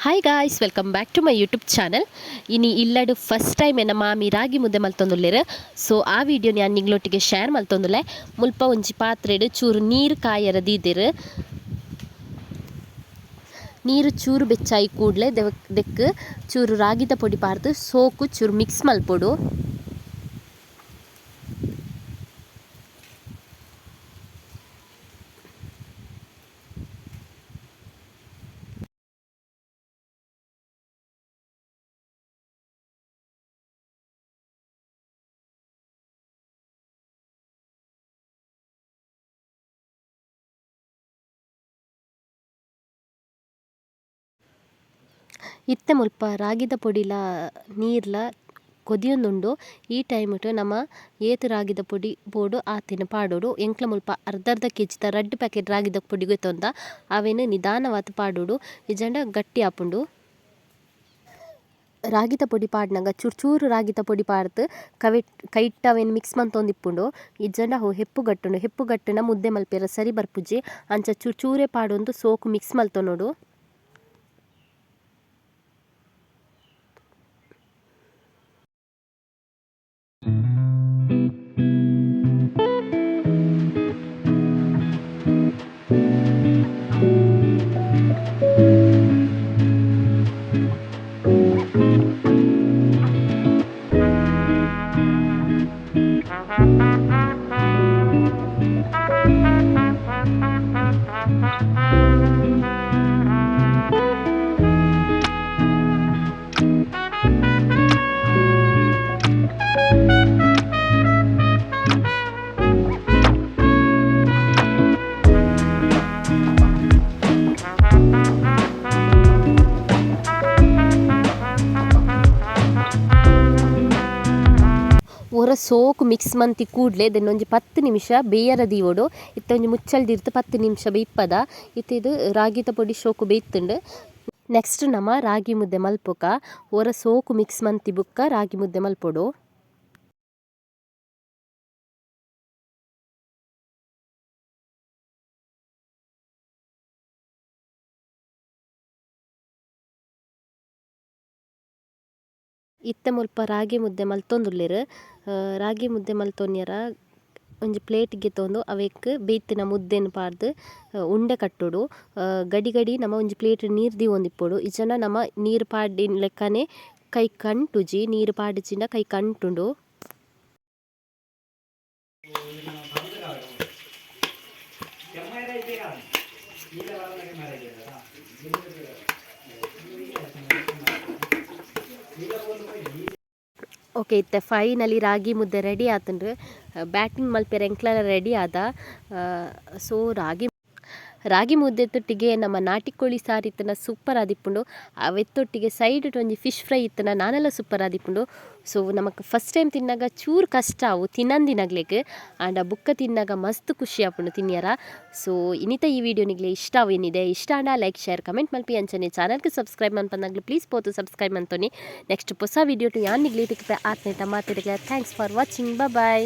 Hi guys, welcome back to my YouTube channel. ಇನಿ ಇಲ್ಲಡು first time ಎನ್ನ ಮಾಮಿ ರಾಗಿ ಮುದ್ದೆ ಮಲ್ತೊಂದುಲ್ಲೆರ್. ಸೊ ಆ ವಿಡಿಯೋ ಯಾನ್ ನಿಗ್ಲೊಟ್ಟಿಗೆ ಶೇರ್ ಮಲ್ತೊಂದುಲ್ಲೆ. ಮುಲ್ಪ ಒಂಜಿ ಪಾತ್ರೆಡ್ ಚೂರು ನೀರು ಕಾಯರ ದೀದೆರ್. ನೀರು ಚೂರು ಬೆಚ್ಚಾಯಿ ಕೂಡ್ಲೆ ದೆಕ್ಕ್ ಚೂರು ರಾಗಿದ ಪೊಡಿ ಪಾರ್ದ್ ಸೋಕು ಚೂರು ಮಿಕ್ಸ್ ಮಲ್ಪೊಡು. ಇತ್ತೆ ಮುಲ್ಪ ರಾಗಿದ ಪೊಡಿಲ ನೀರ್ಲ ಕೊದಿಯೊಂದುಂಡು. ಈ ಟೈಮ್ ಟು ನಮ ಏತ್ ರಾಗಿದ ಪೊಡಿ ಬೋಡು ಆತಿನ ಪಾಡೊಡು. ಎಂಕ್ಲ ಮುಲ್ಪ ಅರ್ಧ ಅರ್ಧ ಕೆಜಿತ ರಡ್ಡ್ ಪ್ಯಾಕೆಟ್ ರಾಗಿದ ಪೊಡಿ ಗೊತ್ತೊಂದ ಅವೆನ್ ನಿಧಾನವಾತ್ ಪಾಡೊಡು, ಇಜ್ಜಂಡ ಗಟ್ಟಿ ಆಪುಂಡು. ರಾಗಿದ ಪೊಡಿ ಪಾಡ್ನಗ ಚೂರು ಚೂರು ರಾಗಿದ ಪೊಡಿ ಪಾಡ್ದ್ ಕವೆಟ್ ಕೈಟ್ ಅವೆನ್ ಮಿಕ್ಸ್ ಮಂತೊಂದಿಪ್ಪುಂಡು. ಇಜ್ಜಂಡ ಅವು ಹೆಪ್ಪು ಗಟ್ಟುಂಡು, ಹೆಪ್ಪು ಗಟ್ಟುನ ಮುದ್ದೆ ಮಲ್ಪೆರೆ ಸರಿ ಬರ್ಪುಜಿ. ಅಂಚ ಚೂರು ಚೂರೇ ಪಾಡೊಂದು ಸೋಕು ಮಿಕ್ಸ್ ಮಲ್ತೊನೊಡು. ಒರ ಸೋಕು ಮಿಕ್ಸ್ ಮಂತಿ ಕೂಡ್ಲೆ ದೆನ್ ಒಂಜಿ 10 ನಿಮಿಷ ಬೇಯರ ದೀವೊಡು. ಇತ್ತೆ ಒಂಜಿ ಮುಚ್ಚಲ್ ದೀರ್ತ್ 10 ನಿಮಿಷ ಬೇಯ್ಪದ. ಇತ್ತೆ ಇದು ರಾಗಿದ ಪೊಡಿ ಶೋಕು ಬೇಯ್ತುಂಡು. ನೆಕ್ಸ್ಟ್ ನಮ ರಾಗಿ ಮುದ್ದೆ ಮಲ್ಪೊಕ. ಒರ ಸೋಕು ಮಿಕ್ಸ್ ಮಂತಿ ಬುಕ್ಕ ರಾಗಿ ಮುದ್ದೆ ಮಲ್ಪೊಡು. ಇತ್ತೆ ಮುಲ್ಪ ರಾಗಿ ಮುದ್ದೆ ಮಲ್ತೊಂದುಲ್ಲೆರ್. ರಾಗಿ ಮುದ್ದೆ ಮಲ್ತೊನ್ಯರ ಒಂಜಿ ಪ್ಲೇಟ್ ಗೆತೊಂದು ಅವೆಕ್ ಬೇಯ್ತಿನ ಮುದ್ದೆನ್ ಪಾಡ್ದ್ ಉಂಡೆ ಕಟ್ಟೊಡು. ಗಡಿ ಗಡಿ ನಮ ಒಂಜಿ ಪ್ಲೇಟ್ ನೀರು ದೀವೊಂದಿಪ್ಪೊಡು. ಇಜ್ಜಂಡ ನಮ ನೀರು ಪಾಡಿನ ಲೆಕ್ಕನೆ ಕೈ ಕಂಟುಜಿ, ನೀರು ಪಾಡಿಜಿಂಡ ಕೈ ಕಂಟುಂಡು. ಓಕೆ, ಇತ್ತೆ ಫೈನಲಿ ರಾಗಿ ಮುದ್ದೆ ರೆಡಿ ಆತುಂಡು. ಬ್ಯಾಟಿಂಗ್ ಮಲ್ಪೆರೆ ಎಂಕ್ಲಲ ರೆಡಿ ಆದ. ಸೊ ರಾಗಿ ರಾಗಿ ಮುದ್ದೆ ತೊಟ್ಟಿಗೆ ನಮ್ಮ ನಾಟಿ ಕೋಳಿ ಸಾರು ಇತ್ತುಂಡ ಸೂಪರ್ ಆದಿಪ್ಪುಂಡು. ಅವೆತ್ತೊಟ್ಟಿಗೆ ಸೈಡ್ ಒಂಜಿ ಫಿಶ್ ಫ್ರೈ ಇತ್ತುಂಡ ನಾನೆಲ್ಲ ಸೂಪರ್ ಆದಿಪ್ಪುಂಡು. ಸೊ ನಮಕ್ ಫಸ್ಟ್ ಟೈಮ್ ತಿನ್ನಾಗ ಚೂರು ಕಷ್ಟ ಅವು ತಿನ್ನಂದಿನಗ್ಲೆಗ್, ಆಂಡ ಬುಕ್ಕ ತಿನ್ನಾಗ ಮಸ್ತ್ ಖುಷಿ ಆಪುಂಡು ತಿನ್ಯರ. ಸೊ ಇನಿತ ಈ ವಿಡಿಯೋ ನಿಗ್ಲೆ ಇಷ್ಟ ಅವೇನಿದೆ, ಇಷ್ಟ ಆಂಡ like share comment ಮಲ್ಪಿ. ಅಂಚನೆ ಚಾನಲ್ಗೆ ಸಬ್ಸ್ಕ್ರೈಬ್ ಮನ್ಪಂದಾಗ್ಲು ಪ್ಲೀಸ್ ಪೋತು ಸಬ್ಸ್ಕ್ರೈಬ್ ಮಂತೊನಿ. ನೆಕ್ಸ್ಟ್ ಹೊಸ ವಿಡಿಯೋ ಟು ಯಾನ್ ನಿಗ್ಲೆ ತಿಕ್ಕಪೆ ಆತ್ನೇಟ ಮಾತಿರ್ಲೆ. Thanks for watching, bye.